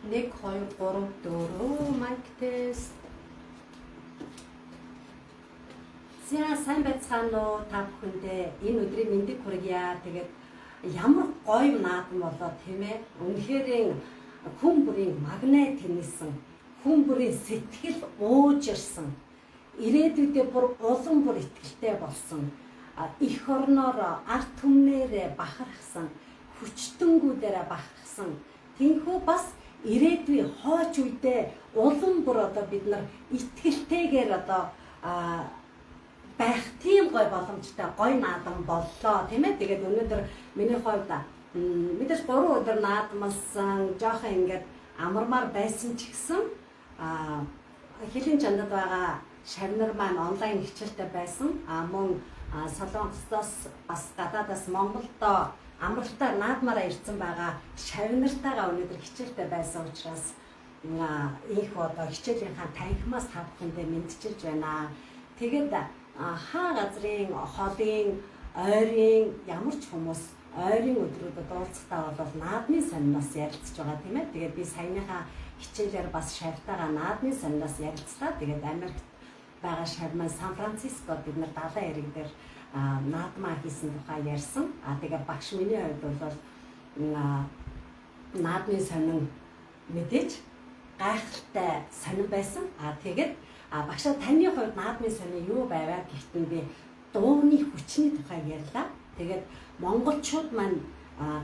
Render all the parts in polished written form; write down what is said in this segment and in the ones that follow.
1 2 3 4 mic test. За, сайн байцгаана уу та бүхэндээ, энэ өдрийн мэндийг хүргье. Тэгээд ямар гоё наадам болоо, тийм ээ. Үнэхээр хүн бүрийн магнит тэнийсэн, хүн бүрийн сэтгэл уужирсан, ирээдүйдээ бүр улам бүр итгэлтэй болсон, эх орноор ард түмнээрээ бахархсан, хүчтэнгүүдээрээ бахархсан. Тэнхүү бас ирээдүйн хойч үедээ улам бүр одоо бид нар итгэлтэйгээр одоо байх тийм гоё боломжтой гоё наадам боллоо, тийм ээ. Тэгээд өнөөдөр миний хувьд мэдээж 3 өдөр наадмалсан, жоохон ингээд амармаар байсан ч гэсэн хөлийн чандад байгаа шавнар маань онлайн хичээлтэй байсан. Мөн Солонгосоос, бас гадаадаас Монголдо амралтаар наадмаараа ирсэн байгаа шавнартайгаа өнөөдөр хичээлтэй байсан учраас ийхүү одоо хичээлийнхаа танхимаас та бүхэндээ мэндчилж байна. Тэгээд хаа газрын, холын, ойрын ямар ч хүмүүс ойрын өдрүүдэд уулзахдаа бол наадмын сониноос ярилцж байгаа, тийм ээ. Тэгээд би саяныхаа хичээлээр бас шавтайгаа наадмын сониноос ярилцлаа. Тэгээд Америкт байгаа шав маань Сан Франциско бид нар далайн эрэг дээр наадмаа хийсэн тухай ярьсан. А тэгээ багш, миний хувьд бол наадмын сонин мэдээж гайхалтай сонин байсан. А тэгээд багшаа, таны хувьд наадмын сонин юу байваа гэхэд би дууны хүчний тухай ярьлаа. Тэгээд монголчууд маань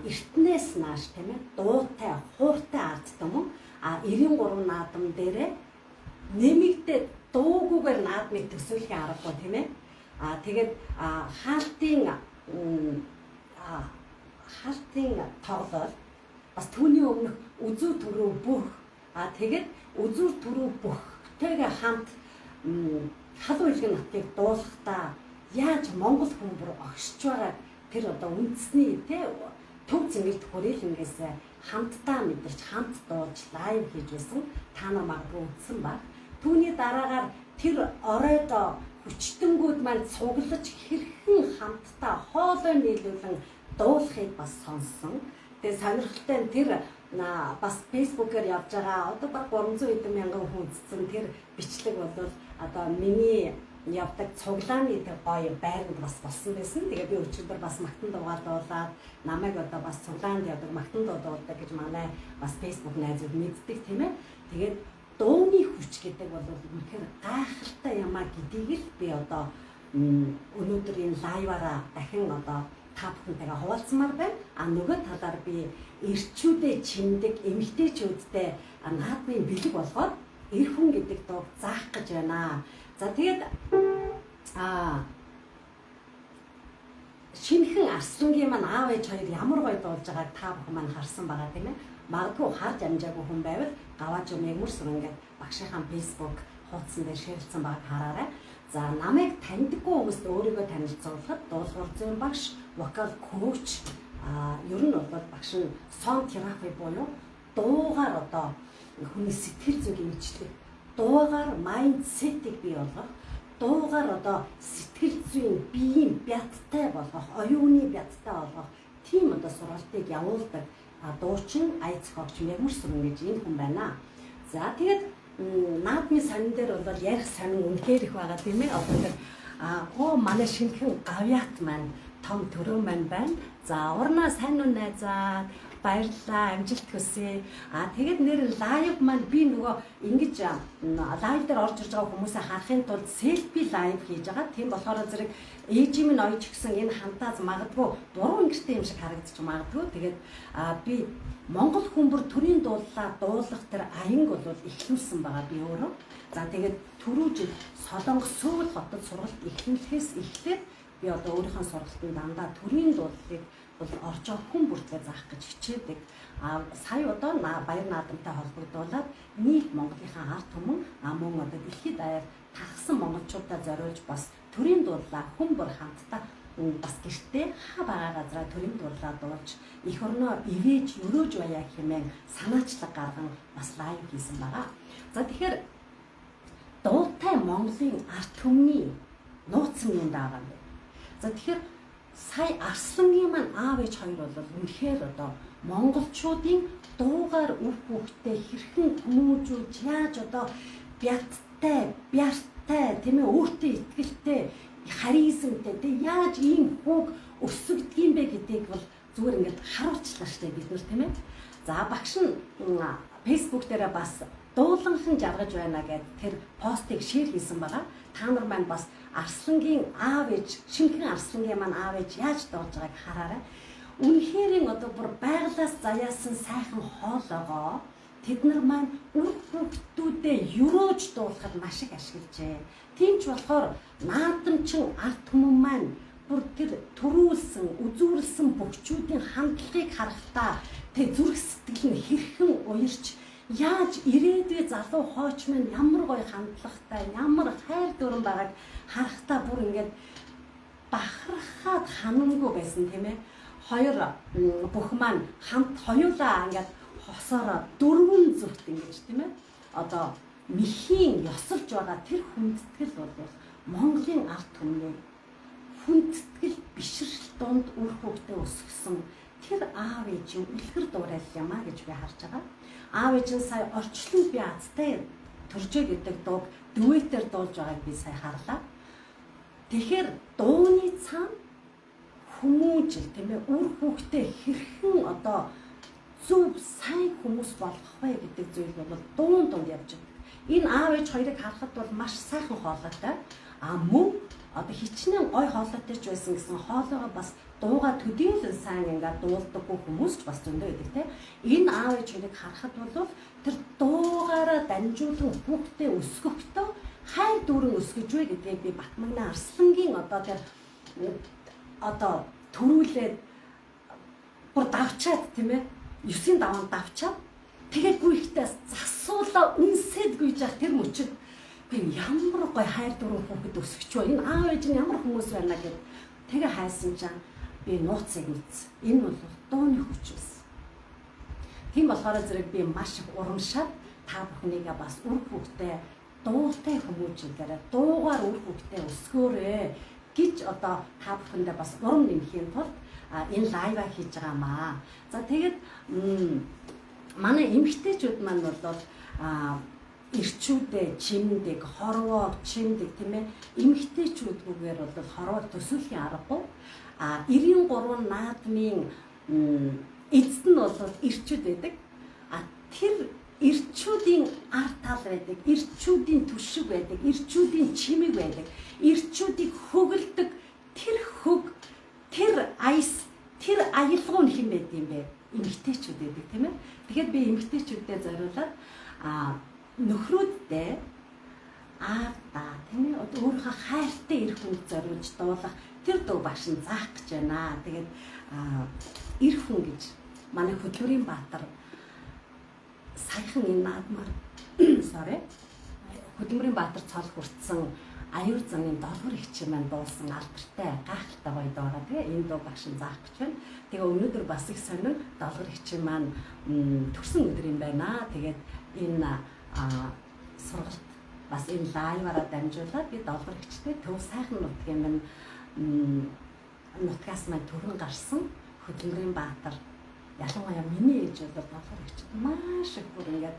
эртнээс нааш, тийм ээ, дуутай, хууртай ард түмэн, 93 наадам дээрээ нэмэгдээд дуугүйгээр наадмыг төсөөлхийн аргагүй, тийм ээ. А тэгээд хаалтын тоглол, бас түүний өмнөх үзүүр түрүү бүх, тэгээд үзүүр түрүү бүхтэйгээ хамт халуун илгэн нутгийг дуулахдаа яаж монгол хүн бүр огшиж байгааг тэр одоо үндэсний тэ төв цэнгэлт хүрээлэнгээс хамтдаа мэдэрч, хамт дуулж live хийж байсан. Та нар магадгүй үзсэн баг. Түүний дараагаар тэр оройд хүчтэнгүүд маань цуглаж хэрхэн хамтдаа хоолой нийлүүлэн дуулахыг бас сонссон. Тэгээ сонирхолтой нь тэр бас Facebook-ээр явж байгаа, одоо баг 300 хэдэн мянган хүн үзсэн тэр бичлэг бол одоо миний явдаг цуглааны тэр гоё байранд бас болсон байсан. Тэгээ би өчигдөр бас магтан дуугаа дуулаад, намайг одоо бас цуглаанд явдаг магтан дуу дуулдаг гэж манай бас Facebook найзууд мэддэг, тийм ээ. Тэгээд дууны хүч гэдэг бол үнэхээр гайхалтай юм а гэдгийг л би одоо өнөөдөр энэ live аараа дахин одоо та бүхэнтэйгээ хуваалцмаар байна. А нөгөө талаар би эрчүүдээ чимдэг эмэгтэйчүүдтэй наадмын бэлэг болгоод эр хүн гэдэг дууг заах гэж байна. За, тэгээд шинэхэн Арслангийн маань аав ээж хоёр ямар гоё дуулж байгааг та бүхэн маань харсан байгаа, тийм ээ. Магадгүй харж амжаагүй хүн байвал гавааж юм ягмар сүрэн гээд багшийнхаа Facebook хуудсан дээр share лсэн байгааг хараарай. За, намайг таньдаггүй хүмүүст өөрийгөө танилцуулахад дуулуур зүйн багш, vocal coach, ер нь бол багш нь song therapy буюу дуугаар одоо хүний сэтгэл зүйг эмчлэх, дуугаар mindset ийг бий болгох, дуугаар одоо сэтгэл зүйн биеийн бядтай болгох, оюуны бядтай болгох тийм одоо сургалтыг явуулдаг дуучин, ая зохиогч Мягмар Сүрэн гэж энэ хүн байна. За, тэгээд наадмын сонин дээр бол ярих сонин үнэхээр их байгаа, тийм ээ. Одоо тэр оо манай шинэхэн гавьяат маань том төрөө маань байна. За, урнаа сайн уу, найзаа, баярлалаа, амжилт хүсье. А тэгээд нэр live маань би нөгөө ингэж live дээр орж ирж байгаа хүмүүсээ харахын тулд selfie live хийж байгаа. Тийм болохоор зэрэг ээжийн минь оёж гисэн энэ хантааз магадгүй буруу өнгөртэй юм шиг харагдчих магадгүй. Тэгээд би Монгол хүн бүр төрийн дуулаа дуулах тэр аянг бол эхлүүлсэн байгаа би өөрөө. За, тэгээд түрүү жил Солонгос Сөүл хотод сургалт эхлүүлэхээс эхлээд би одоо өөрийнхөө сургалтанд дандаа төрийн дуулыг бол орж байгаа хүн бүртлээ заах гэж хичээдэг. А сая одоо баяр наадамтай холбогдуулаад нийт Монголынхаа ард түмэн, мөн одоо дэлхийд даяар тархсан монголчуудаа зориулж бас төрийн дуулаа хүн бүр хамтдаа бас гэртээ хаа байгаа газараа төрийн дуулаа дуулж эх орноо ивэж өрөөж байя хэмээн санаачлаг гарган бас live хийсэн байгаа. За, тэгэхээр дуутай Монголын ард түмний нууц юм юунд байгаа юм бэ? За, тэгэхээр Сая Арслангийн маань аав ээж хоёр бол үнэхээр одоо монголчуудын дуугаар үр хүүхдээ хэрхэн хүмүүжүүлж яаж одоо бяттай, бяртай, тийм ээ, өөртөө итгэлтэй, харизмтай, тэг яаж ийм хүүг өсгөдөг юм бэ гэдгийг бол зүгээр ингээд харуулчлаа штэ бид нар, тийм ээ. За, багш нь Facebook дээрээ бас дууланхан жаргаж байна гэд тэр постыг share хийсэн байгаа. Та нар маань бас Арслангийн аав ээж, шинэхэн Арслангийн маань аав ээж яаж дуулж байгааг хараарай. Үнэхээр одоо бүр байглаас заяасан сайхан хоолоогоо тэд нар маань үр хүүхдүүдээ юрөөж дуулахад маш их ашиглажээ. Тийм ч болохоор наадамчин ард түмэн маань бүр тэр төрүүлсэн, үзүүрлсэн бөхчүүдийн хандлагыг харахтаа тэг зүрх сэтгэл нь хэрхэн уярч, яаж ирээдүй залуу хойч маань ямар гоё хандлагатай, ямар хайр дүүрэн байгааг харахтаа бүр ингээд бахархаад ханамгүй байсан, тийм ээ. Хоёр бүх маань хамт хоёулаа ингээд хосоороо дөрвөн зүгт ингэж, тийм ээ. Одоо мэхийн ёсолж байгаа тэр хүндэтгэл бол Монголын ард түмний хүндэтгэл бишрэл дунд үр хүүхдээ өсгсөн тэр аав ээжийн үлгэр дуурайл юм а гэж би харж байгаа. Аав ээж нь сая орчлон би азтай төржөө гэдэг дууг дуэтээр дуулж байгааг би сая харлаа. Тэгэхээр дууны цаана хүмүүжил, тийм ээ, үр хүүхдээ хэрхэн одоо зөв сайн хүмүүс болгох вэ гэдэг зүйл бол дуун дунд явж байдаг. Энэ аав ээж хоёрыг харахад бол маш сайхан хоолойтой. А мөн одоо хичнээн гой хоолойтой ч байсан гэсэн хоолойгоо бас дууга төдийлөн сайн ингээд дуулдаггүй хүмүүс ч бас зөндөө байдаг, те. Энэ аав ээж хоёрыг харахад бол тэр дуугаараа дамжуулан хүүхдээ өсгөхдөө хайр дүүрэн өсгөж вэ гэдгийг би Батмагна Арслангийн одоо тэр одоо төрүүлээд бүр давчаад, тийм ээ, 9-ийн даваанд давчаад тэгээд гүйхтээс засуулаа үнсээд гүйж явах тэр мөчөд би ямар гоё хайр дүүрэн хүүхэд өсгөч вэ? Энэ аав ээж нь ямар хүмүүс байна гэд тэгээ хайсан чам би нууцыг мэдсэн. Энэ бол дууны хүч байсан. Тийм болохоор зэрэг би маш их урамшаад та бүхнийгээ бас үр хүүхдээ дуутай хүмүүжүүлээрэ, дуугаар үр хүүхдээ өсгөөрэй гэж одоо та бүхэндээ бас урам нэмэхийн тулд энэ live аа хийж байгаамаа. За, тэгээд манай эмэгтэйчүүд маань бол эрчүүдээ чимдэг, хорвоо чимдэг, тийм ээ. Эмэгтэйчүүдгүйгээр бол хорвоо төсөөлхийн аргагүй. А 93 наадмын эзэд нь бол эрчүүд байдаг. А тэр эрчүүдийн ар тал байдаг, эрчүүдийн түшиг байдаг, эрчүүдийн чимэг байдаг, эрчүүдийг хөгэлдөг тэр хөг, тэр аяс, тэр аялгау нь хэн байд юм бэ? Эмэгтэйчүүд байдаг, тийм ээ. Тэгэхээр би эмэгтэйчүүдэд зориулаад нөхрүүддээ, аавдаа, тийм ээ, одоо өөрийнхөө хайртай эр хүнд зориулж дуулах тэр дуу багш нь заах гэж байна. Тэгээд эр хүн гэж манай Хөдөлмөрийн Баатар саяхан энэ наадмаар, sorry, Хөдөлмөрийн Баатар цол хүртсэн аюур замын долгор их маань дуулсан алдартай гайхалтай гоё дуу байгаа. Тэгээ энэ дуу багш нь заах гэж байна. Тэгээ өнөөдөр бас их сонин долгор их маань төрсөн өдөр юм байна. Тэгээд энэ сургалт бас энэ live аараа дамжуулаад би долгор эгчтэй төв сайхан нутгийн минь нутгаас маань төрөн гарсан Хөдөлмөрийн Баатар, ялангуяа миний ээж бол долгор эгчд маш их бүр ингээд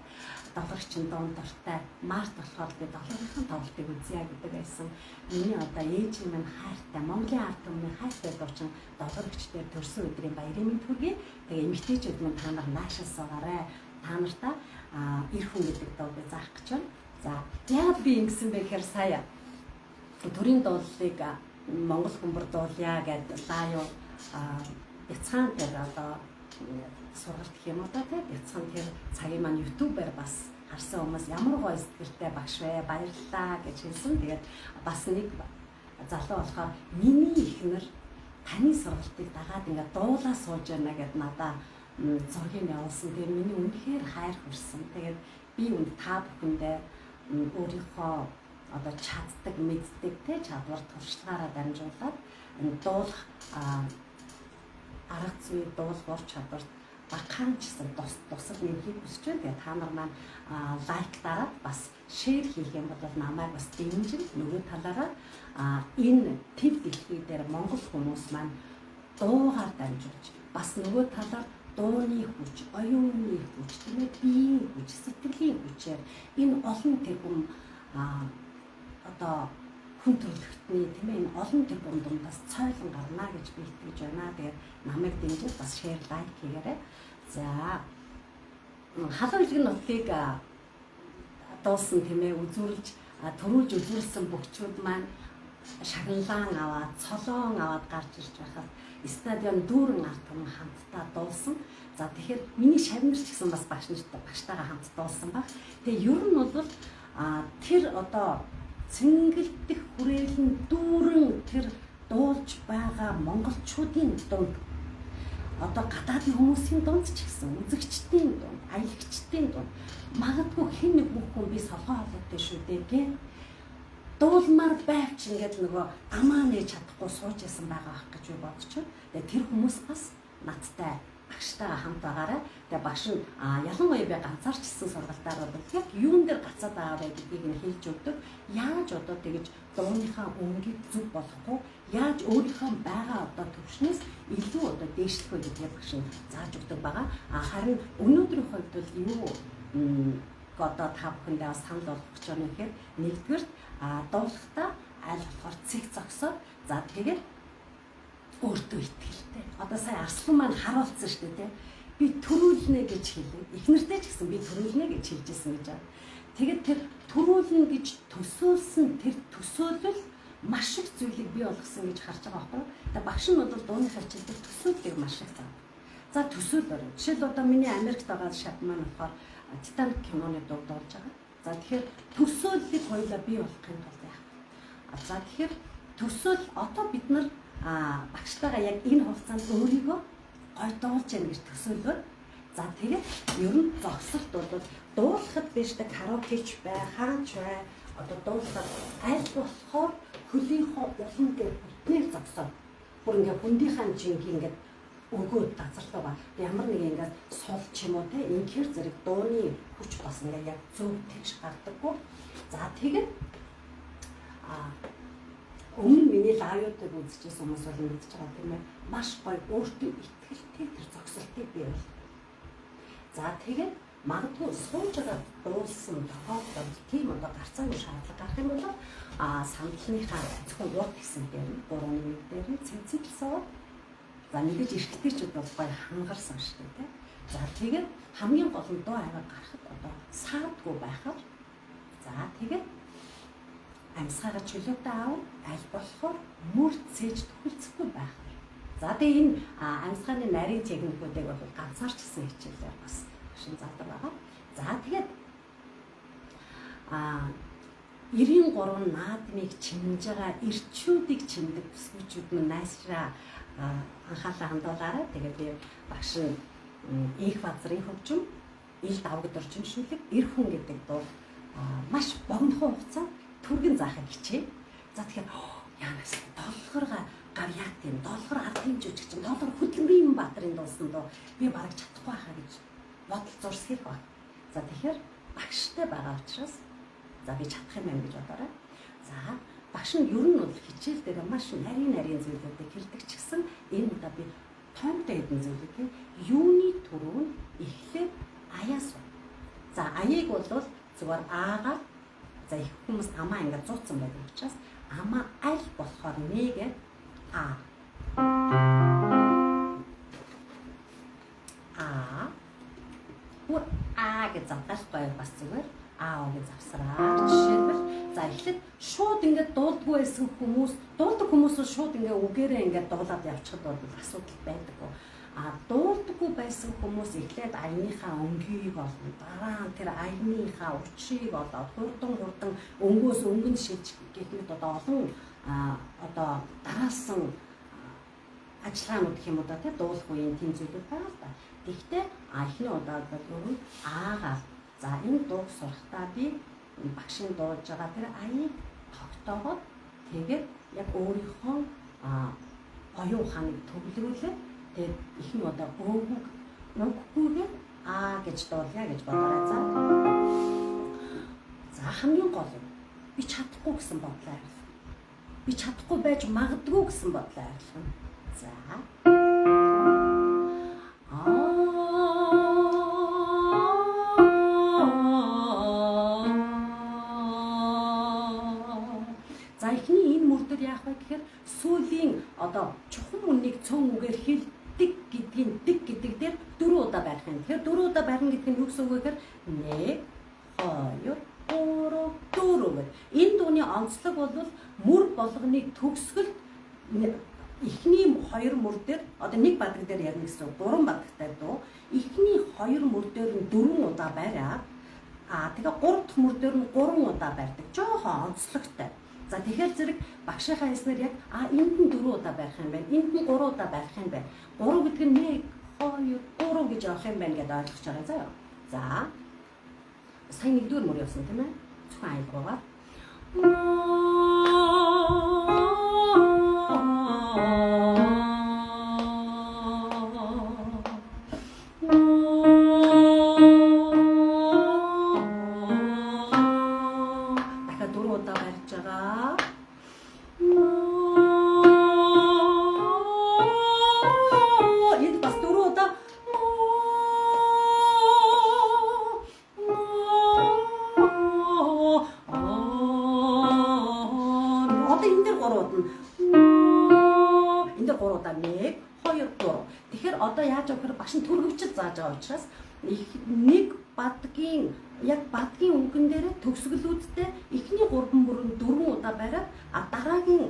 долгор эгчийн дуун дуртай. Март болохоор би долгорынхан тоглолтыг үзье гэдэг байсан. Миний одоо ээжийн минь хайртай, Монголын ард түмний хайртай дуучин долгор эгчдээр төрсөн өдрийн баярын мэнд хүргэе. Тэгээ эмэгтэйчүүд минь, та нар наашаа суугаарай. Та нартаа эр хүн гэдэг дуу би заах гэж байна. За, яагаад би ингэсэн бэ гэхээр сая төрийн дуулыг Монгол хүмүүр дуулъя гэд live бяцхан тэр одоо сургалт гэх юм уу та, тий, бяцхан тэр цагийн маань YouTube-аар бас харсан хүмүүс ямар гоё сэтгэлтэй багш вэ, баярлалаа гэж хэлсэн. Тэгээд бас нэг залуу болохоор миний эхнэр таны сургалтыг дагаад ингээд дуулаа сууж байна гэд надаа зургийг явуулсан. Тэгээд миний үнэхээр хайр хүрсэн. Тэгээд би үнд та бүхэндээ өөрийнхөө одоо чаддаг, мэддэг те чадвар туршлагаараа дамжуулаад энэ дуулах арга зүй, дуулах ур чадварт багахан ч гэсэн тусал нэмхийг хүсэж байна. Тэгээ та нар маань лайк дараад бас share хийх юм бол намайг бас дэмжин. Нөгөө талаараа энэ төв дэлхий дээр монгол хүмүүс маань дуугаар дамжуулж бас нөгөө талаар дууны хүч, оюуны хүч, тийм ээ, биеийн хүч, сэтгэлийн хүчээр энэ олон тэрбум одоо хүн төрөлхтний, тийм ээ, энэ олон тэрбум дундаас цойлон гарна гэж би итгэж байна. Тэгээд намайг дэмжиж бас share, like хийгээрэй. За, халуун илгэн нутгийг дуулсан, тийм ээ, үзүүрлж төрүүлж үзүүрлсэн бөгчүүд маань шагналаан аваад, цолоон аваад гарч ирж байхад стадион дүүрэн ард түмэн хамтдаа дуулсан. За, тэгэхээр миний шавнар ч гэсэн бас багш нартай, багштайгаа хамт дуулсан баг. Тэгээ ер нь бол тэр одоо цэнгэлдэх хүрээлэн дүүрэн тэр дуулж байгаа монголчуудын дунд, одоо гадаадын хүмүүсийн дунд ч гэсэн, үзэгчдийн дунд, аялагчдын дунд магадгүй хэн нэг хүн би солгой хоолойтой шүү дээ гэ дуулмаар байвч ингээд нөгөө амаа нээж чадахгүй сууж исэн байгаа ах гэж би бодож байна. Тэгээ тэр хүмүүс бас надтай, багштайгаа хамт байгаарай. Тэгээ багш нь ялангуяа би ганцаарчсан сургалтаар бол яг юун дээр гацаад байгаа вэ гэдгийг нь хэлж өгдөг. Яаж одоо тэгэж дууныхаа өнгийг зөв болохгүй, яаж өөрийнхөө байгаа одоо төвшнөөс илүү одоо дээшлэх вэ гэдгийг багш нь зааж өгдөг байгаа. А харин өнөөдрийн хувьд бол юу одоо та бүхэндээ санал болгох гэж байна гэхээр, нэгдүгээрт, дуулахдаа аль болохоор цэг зогсоод, за тэгээд өөртөө итгэлтэй. Одоо сая Арслан маань харуулсан шүү дээ, тий. Би төрүүлнэ гэж хэлээ. Эхнэртэй ч гэсэн би төрүүлнэ гэж хэлж исэн гэж байна. Тэгээд тэр төрүүлнэ гэж төсөөлсөн тэр төсөөлөл маш их зүйлийг бий болгосон гэж харж байгаа байхгүй юу? Тэгээ багш нь бол дууны хичээл дээр төсөөллийг маш их заадаг. За, төсөөлөөрэй. Жишээл одоо миний Америкт байгаа шат маань болохоор Титаник киноны дуу дуулж байгаа. За, тэгэхээр төсөөллийг хоёулаа бий болгохын тулд яах вэ? За, тэгэхээр төсөөл одоо бид нар багштайгаа яг энэ хугацаанд өөрийгөө гой дуулж яах гэж төсөөлөөр, за тэгээд ер нь зогсолт бол дуулахад биш та караокеч бай, хаач бай, одоо дуулахад аль болохоор хөлийнхөө улам дээр бүтнээр зогсоод, бүр ингээ хөндийнхаа жинг ингээд өгөөд газарлаа ба ямар нэг ингээд сул ч юм уу те, инхээр зэрэг дууны хүч бас ингээд яг зөв тэгш гардаггүй. За, тэгээд өмнө миний live уудыг үзчихсэн хүмүүс бол мэдж байгаа, тийм ээ. Маш гоё өөртөө итгэлтэй тэр зогсолтыг бий бол. За, тэгээд магадгүй сууж байгаа дуулсан тохиолдолд тийм одоо гарцаагүй шаардлага гарах юм бол сандалныхаа зөвхөн урд хэсэг дээр нь, гурван нэг дээр нь цэмцэл суугаад, за мэдээж эрэгтэйчүүд бол гоё хангарсан шүү дээ, тий. За, тэгээд хамгийн гол нь дуу аваа гарахад одоо саадгүй байхаар, за тэгээд амьсгаагаа чөлөөтэй аав, аль болохоор мөр цээж төхөлцөхгүй байх. За, тэгээ энэ амьсгааны нарийн техникүүдийг бол ганцаарчсан хичээлээр бас шин заадаг байгаа. За, тэгээд 93 наадмыг чимж байгаа эрчүүдийг чимдэг бүсгүүчүүд мань найсраа анхаалаа хандуулаарай. Тэгээд би багш нь их базрын хөгжим, ил давгад орчимшүүлэг, эр хүн гэдэг дуу маш богинохон хугацаанд түргэн заахыг хичээе. За, тэгэхээр яанаас долгорга гавьяат тийм долгор ардын жүжигчин, долгор хөдөлмөрийн баатрын дуулсан дуу би бараг чадахгүй байхаа гэж бодол зурсгэх баг. За, тэгэхээр багштай байгаа учраас за би чадах юм байна гэж бодоорой. За, багш нь ер нь бол хичээл дээр маш нарийн нарийн зүйлүүдийг хэлдэг ч гэсэн энэ удаа би тоомтой хэдэн зүйлийг тийм юуны түрүүнд эхлээд аяас. За, аяыг бол зүгээр аагаар, за их хүмүүс амаа ингээд зууцсан байдаг учраас амаа аль болохоор нэгээд а а бүр а гэж завгаахгүй, бас зүгээр аа гэж завсраа. Жишээлбэл, за эхлээд шууд ингээд дуулдгүй байсан хүмүүс, дуулдаг хүмүүс шууд ингээд үгээрээ ингээд дуулаад явчихад бол асуудал байдаггүй. А дуулдаггүй байсан хүмүүс эхлээд аяныхаа өнгийг олно. Дараа нь тэр аяныхаа учрыг олоод хурдан хурдан өнгөөс өнгөнд шилж гэх мэт одоо олон одоо дараалсан ажиллагаанууд гэх юм уу да, тий, дуулах үеийн тийм зүйлүүд байгаа л да. Тэгвэл эхний удаад бол өөр аагаар, за энэ дууг сурахдаа би багшийн дуулж байгаа тэр аяыг тогтоогоод, тэгээд яг өөрийнхөө оюун ухааныг төвлөрүүлээд, тэгээд ихэнх удаа өвөг Үггүйгээр аа гэж дуулъя гэж бодоорой. За. За хамгийн гол нь би чадахгүй гэсэн бодлоо арилгана. Би чадахгүй байж магадгүй гэсэн бодлоо арилгана. За. За эхний энэ мөр дээр яах вэ гэхээр сүүлийн одоо чухам үннийг цөөн үгээр хэлдэг гэдгийн дэг гэдэг дээр 4 удаа барих юм. Тэгэхээр 4 удаа барина гэдэг нь юу гэсэн үг вэ гэхээр 1 2 3 4 гэх. Энэ дууны онцлог бол мөр болгоны төгсгөлд эхний 2 мөр дээр одоо нэг бадаг дээр ярина гэсэн үг. 3 бадагтай дуу. Эхний 2 мөр дээр нь 4 удаа бариад тэгээ 3 дахь мөр дээр нь 3 удаа барьдаг. Жохон онцлогтой. За тэгэхээр зэрэг багшийнхаа хэлснээр яг энд нь 4 удаа барих юм байна. Энд нь 3 удаа барих юм байна. 3 гэдэг нь 1 2 3 гэж явах юм байна гэдээ ойлгож байгаа заа. За. Сая нэгдүгээр мөр явсан тийм ээ. Зөвхөн аялгуугаар. Дахиад 4 удаа барьж байгаа. Энд бас 4 удаа. Одоо энэ дээр 3 удаа. Энэ дээр 3 удаа 1 2 3. Тэгэхээр одоо яаж явах вэ? Багш нь төргөвчл зааж байгаа учраас нэг бадгийн яг бадгийн үгэн дээр төгсгөлүүдтэй эхний 3 мөр нь 4 удаа бариад дараагийн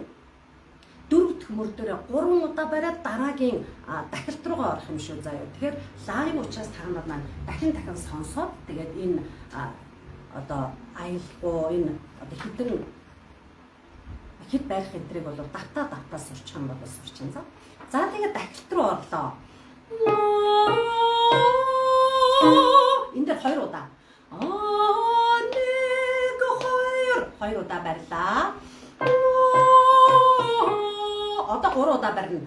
4 дахь мөр дээр 3 удаа бариад дараагийн дахилт руугаа орох юм шүү заяа. Тэгэхээр live учраас та нар маань дахин дахин сонсоод тэгээд энэ одоо аялгуу энэ одоо хідэн хэд барих эдрийг бол давтаа сурчих юм бол сурчин за. За тэгээд дахилт руу орлоо. Энэ дээр 2 удаа. 1 2 2 удаа барьлаа. Одоо 3 удаа барина.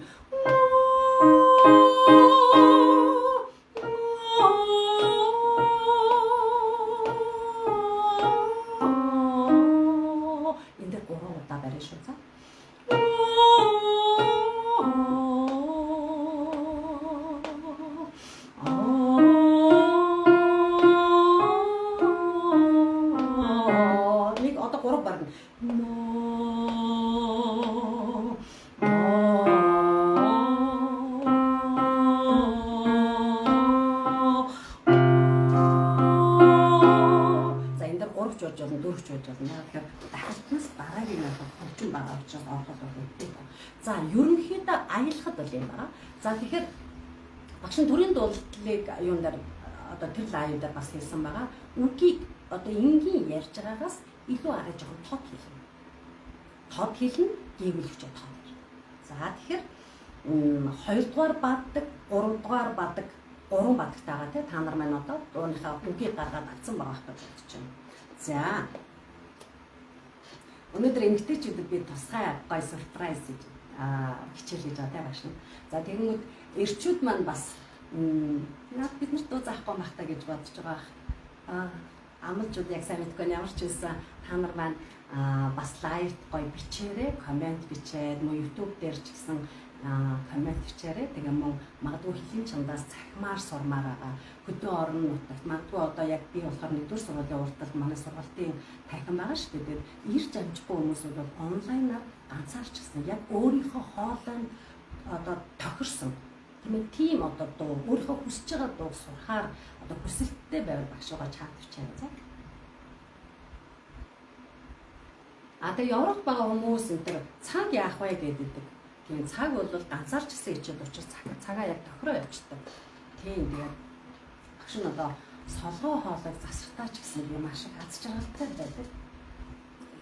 Энэ дээр 3 удаа барина шүү за. Нэг одоо 3 барина. За энэ дээр 3 ч болж болно, 4 ч болж болно. Яг тэгэхээр дахилтнаас дараагийн нь хөгжим байгаа учраас ороход бол үгүй. За ерөнхийдөө аялахад бол юм байна. За тэгэхээр багш нь төрийн дуулалыг юун дээр одоо тэр live дээр бас хэлсэн байгаа. Үгийг одоо энгийн ярьж байгаагаас илүү арай жоохон тод хэлнэ. Тод хэлнэ, гийгүүлэгчээ тод ярина. За тэгэхээр 2 дугаар бадаг, 3 дугаар бадаг, 3 бадагтай байгаа тий. Та нар маань одоо дууныхаа үгийг гаргаад авсан байгаа гэж бодож байна. За. Өнөөдөр эмэгтэйчүүдэд би тусгай гоё surprise хийж хичээл хийж байгаа тий багш нь. За тэгэнгүүт эрчүүд маань бас наад бид нарт дуу заахгүй байх та гэж бодож байгаа. Амлжууд яг сайн мэдгүй ямар ч байсан та нар маань бас live гоё бичээрэй, comment бичээд, мөн YouTube дээр ч гэсэн comment бичээрэй. Тэгээ мөн магадгүй хөлийн чамдаас цахимаар сурмаар байгаа. Хөдөө орон нутагт магадгүй одоо яг би болохоор нэгдүгээр сургуулийн урдталд манай сургалтын танхим байгаа шүү дээ. Тэгээд ирж амжихгүй хүмүүс бол онлайнаар ганцаарч гэсэн яг өөрийнхөө хоолойнд одоо тохирсон тийм ээ, тийм одоо дуу өөрийнхөө хүсэж байгаа дууг сурахаар одоо хүсэлттэй байвал багшуугаа чат бичээрэй за. А тэгээ Европ байгаа хүмүүс энэ төр цаг яах вэ гэдэг. Тийм, цаг бол ганцаарч гэсэн хичээл учраас цагаа яг тохироо явчихдаг. Тийм, тэгээд багш нь одоо солгоо хоолойг засахтаа ч гэсэн би маш их аз жаргалтай байдаг.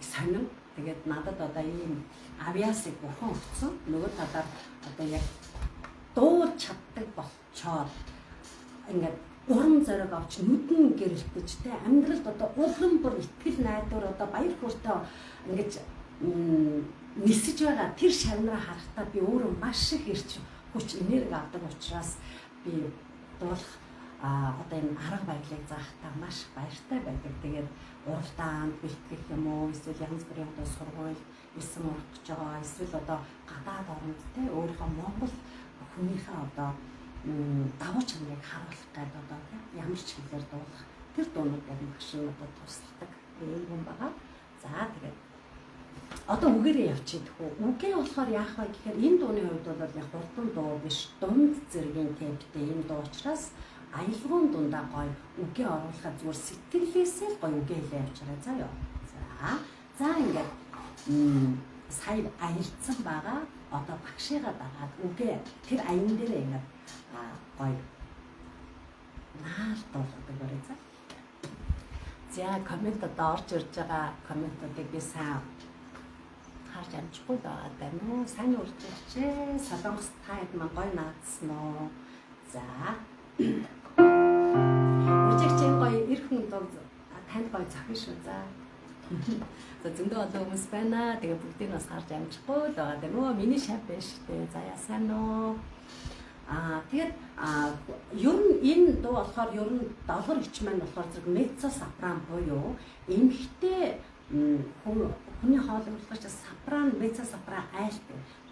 Сонин. Тэгээд надад одоо ийм авиасыг бурхан өгсөн. Нөгөө талаар одоо яг дуулж чаддаг болчоод ингээд урам зориг авч нүдэн гэрэлтэж те амьдралд одоо улам бүр итгэл найдвар одоо баяр хөөртэй ингэж нисэж байгаа тэр шавнараа харахтаа би өөрөө маш их эрч хүч энерги авдаг учраас би дуулах одоо энэ арга барилыг заахтаа маш баяртай байдаг. Тэгээд уралдаанд бэлтгэх юм уу, эсвэл янз бүрийн одоо сургууль элсэн урах гэж байгаа, эсвэл одоо гадаад оронд те өөрийнхөө Монгол хүнийхээ одоо давуу чанарыг харуулах гээд одоо те ямар ч хэлээр дуулах тэр дуунуудыг багш нь одоо тусалдаг ийм хүн байгаа. За тэгээд одоо үгээрээ явчих хүү. Үгээ болохоор яах вэ гэхээр энэ дууны хувьд бол яг хурдан дуу биш, дунд зэргийн темптэй ийм дуу учраас аялгуун дундаа гоё үгээ оруулахад зүгээр сэтгэлээсээ л гоё үгээ хэлээ явчихарай заа юу. За ингээд сая аялцсан байгаа. Одоо багшигаа дагаад үгээ тэр аян дээрээ ингээд гоё наалт болгодог барай за. За коммент одоо орж ирж байгаа комментуудыг би сайн харж амжихгүй л байгаа даа нөө. Сайн урж ирчээ. Солонгос та хэд маань гоё наадсан уу? За. Уржигч энэ гоё эр хүн дунд танд гоё зохино шүү. За. За зөндөө олон хүмүүс байна. Тэгээ бүгдийг бас харж амжихгүй л байгаа даа нөө. Миний шав байна шүү дээ. За яа сайн уу? Тэгээд ер нь энэ дуу болохоор ер нь долгор ич маань болохоор зэрэг меццо сопрано буюу эмэгтэй хүний хоолой болохоор сопрано, меццо сопрано айлт.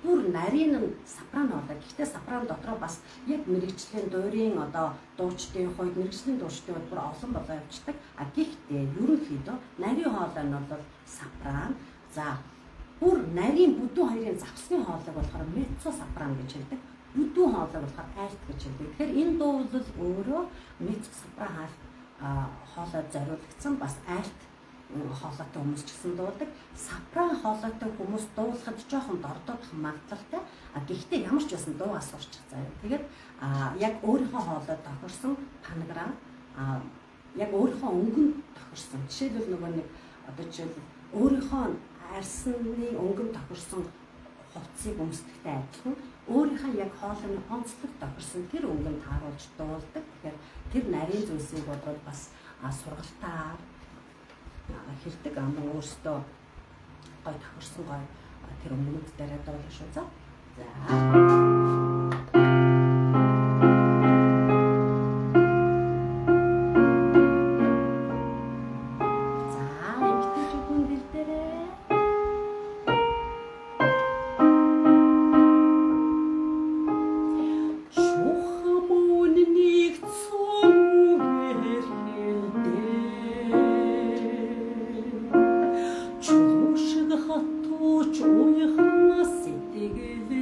Бүр нарийн нь сопрано хоолой. Гэхдээ сопрано дотроо бас яг мэрэгжлийн дуурийн одоо дуучдын хувьд, мэрэгжлийн дуучдын хувьд бүр олон болоо явцдаг. А гэхдээ ерөнхийдөө нарийн хоолой нь бол сопрано. За бүр нарийн бүдүүн хоёрын завсны хоолойг болохоор меццо сопрано гэж хэлдэг. Бүдүүн хоолойг болохоор айлт гэж хэлдэг. Тэгэхээр энэ дуу бол өөрөө меццо сопрано хоолой зориулагдсан бас айлт хоолойтой хүмүүс ч гэсэн дуудаг. Сопрано хоолойтой хүмүүс дуулахад жоохон дордоодох магадлалтай. А гэхдээ ямар ч байсан дуугаа сурчих заяа. Тэгээд яг өөрийнхөө хоолой тохирсон панограм, яг өөрийнхөө өнгөнд тохирсон. Жишээлбэл нөгөө нэг одоо жишээлбэл өөрийнхөө арьсны өнгөнд тохирсон хувцсыг өмсдөгтэй адилхан өөрийнхөө яг хоолойны онцлог тохирсон тэр өнгөнд тааруулж дуулдаг. Тэгэхээр тэр нарийн зүйлсийг бодвол бас сургалтаар хэлдэг. Мөн өөрсдөө гой тохирсон гой тэр өнгөнүүд дээрээ дуулах шүү. За. За, эмэгтэйчүүд нь бэлдээрэй. Шухам үннийг цөмүгээр хэлдэ. Чулуу шиг хатууч уяхнаас сэтгэлдэ.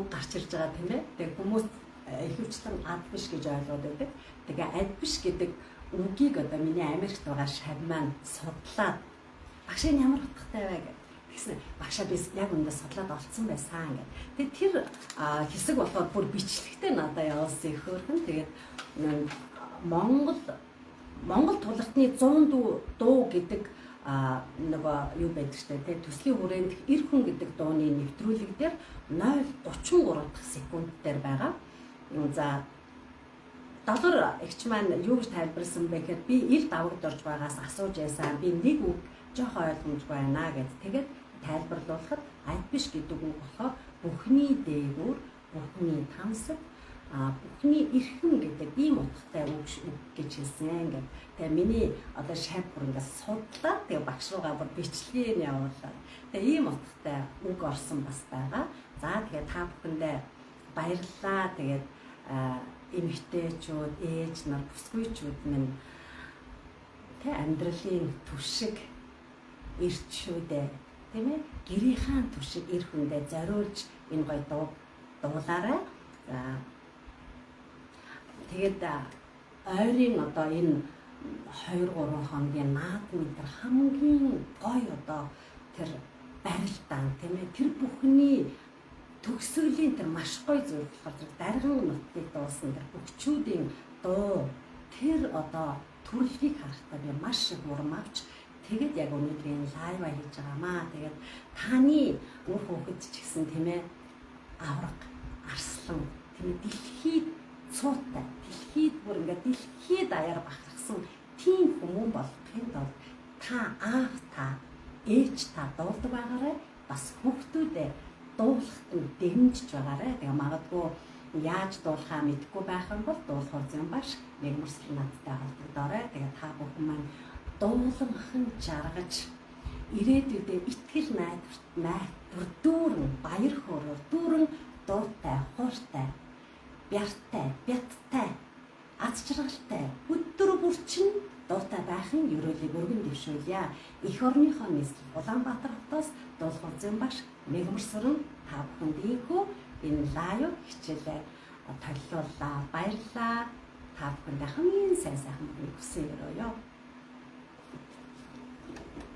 үг гарч ирж байгаа, тийм ээ. Тэгээ хүмүүс ихэвчлэн ад биш гэж ойлгоод байдаг. Тэгээ ад биш гэдэг үгийг одоо миний Америкт байгаа шав маань судлаад, "Багш, энэ ямар утгатай вэ?" гэх. Тэгсэн багшаа би яг үндэ судлаад олцсон байсан гэх. Тэгээ тэр хэсэг болохоор бүр бичлэгтэй надад явуулсан, их хөөрхөн. Тэгээд Монгол тулгтны 100 дуу гэдэг нөгөө юу байдаг штэ, тий, төслийн хүрээнд "Эр хүн" гэдэг дууны нэвтрүүлэг дээр 0.33 дахь секунд дээр байгаа. За, Долор эгч маань юу гэж тайлбарласан бэ гэхэд би ил давагд орж байгаас асууж байсан. Би нэг үг жоохон ойлгомжгүй байна гэд. Тэгээд тайлбарлуулахад ад биш гэдэг үг болохоор бүхний дээгүүр, бүхний тансаг, бүхний эрхэм гэдэг ийм утгатай үг гэж хэлсэн гэд. Тэгээ миний одоо шав бүр ингээд судлаад, тэгээ багш руугаа бүр бичлэгийг явуулаад, тэгээ ийм утгатай үг орсон бас байгаа. За, тэгээ та бүхэндээ баярлалаа. Тэгээд эмэгтэйчүүд, ээж нар, бүсгүйчүүд минь, тэ, амьдралын түшиг эрчүүдээ, тийм ээ, гэрийнхаа түшиг эр хүндээ зориулж энэ гоё дуу дуулаарай. За, тэгээд ойрын одоо энэ 2 3 хоногийн наадмын тэр хамгийн гоё одоо тэр барилдаан, тийм ээ, тэр бүхний төгсгөлийн тэр маш гоё зүйл болохоор тэр дарган нутгийг дуулсан тэр бөхчүүдийн дуу, тэр одоо төрөлхийг харахтаа би маш их урам авч, тэгээд яг өнөөдрийн live аа хийж байгаамаа. Тэгээд таны үр хүүхэд ч гэсэн, тийм ээ, авраг, арслан, тийм ээ, дэлхийд цуутай, дэлхийд бүр ингээд дэлхийд даяар бахархсан тийм хүмүүн болохын тулд та аав, та ээж, та дуулдаг байгаарай. Бас хүүхдүүдээ дуулахад нь дэмжиж байгаарай. Тэгээ магадгүй яаж дуулахаа мэдэхгүй байх юм бол дуулахур зэн баш мэгмарсал надтай холбогдоорой. Тэгээ та бүхэн маань дууланхан жаргаж, ирээдүйдээ итгэл найдвар дүүрэн, баяр хөөрөөр дүүрэн, дуутай, хууртай, бяртай, бяттай, аз жаргалтай өдөр бүрчин дуутай байхын ерөөлийг өргөн дэвшүүлье. Эх орныхоо нийслэл Улаанбаатар хотоос дуулахур зэн багш Мегмар Сүрэн та бүхэнд ийнхүү энэ live хичээлээ толиуллаа. Баярлалаа. Та бүхэнд хамгийн сайн сайхан бүхнийг хүсэн өрөөё.